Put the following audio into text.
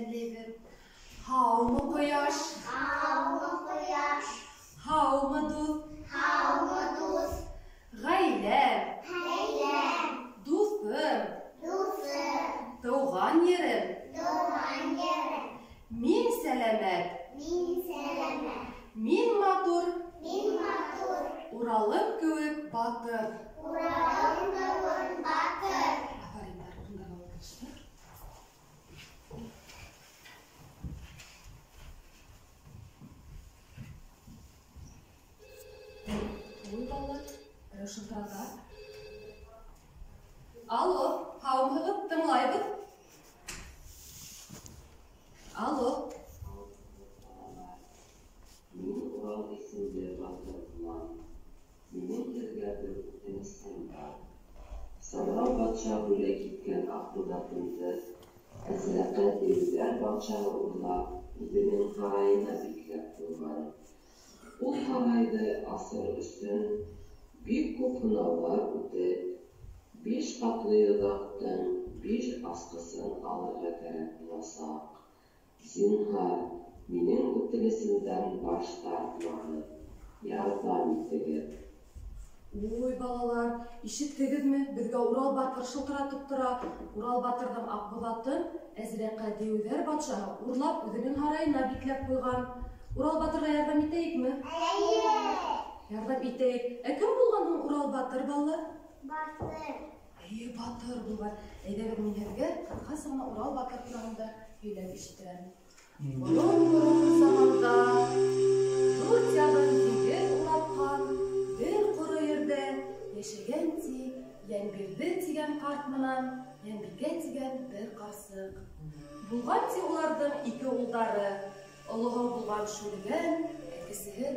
Сәләмләйбеҙ. Һаумы, ҡояш? Һаумы, ҡояш? Һаумы, дуҫ? Һаумы, дуҫ? Ғаиләм, Ғаиләм, дуҫым, дуҫым, тыуған ерем, тыуған ерем. Мин сәләмәт, Мин сәләмәт, мин матур, мин матур, Уралым кеүек батыр. Уралым кеүек батыр. Афариндар, урындарға ултырышты. Ой, балалар, берәү шылтырата. Алло, һаумыһығыҙ, тыңлайбыҙ. Алло. Мин Урал исемле батыр булам. Минең һеҙгә бер үтенесем бар. Самрау батша бүләк иткән Аҡбуҙатымды Әзрәҡә дейеүҙәр батшаһы урлап, үҙенең һарайына бикләп ҡуйған. Ул һарайҙы асыр өсөн бик күп һынауҙар үтеп, 5 ҡатлы йоҙаҡтың 5 асҡысын алырға кәрәк буласаҡ. Зинһар, минең үтенесемдән баш тартмағыҙ, ярҙам итегеҙ. Ой, балалар, ишеттегеҙме? Беҙгә Урал батыр шылтыратып тора. Урал батырҙың Аҡбуҙатын Әзрәҡә дейеүҙәр батшаһы урлап үҙенең һарайына бикләп ҡуйған. Урал батырға ярҙам итәйекме? Эйе. Ярҙам итәйек. Ә кем булған һуң Урал батыр, балалар? Батыр. Эйе, батыр булған. Әйҙәгеҙ, мин һеҙгә ҡыҫҡаса ғына Урал батыр тураһында һөйләп ишеттерәм. Борон-борон заманда дүрт яғын диңгеҙ уратҡан бер ҡоро ерҙә йәшәгән ти Йәнбирҙе тигән ҡарт менән Йәнбикә тигән бер ҡарсыҡ. Булған ти уларҙың ике улдары. Олоһо булған Шүлгән, ә кесеһе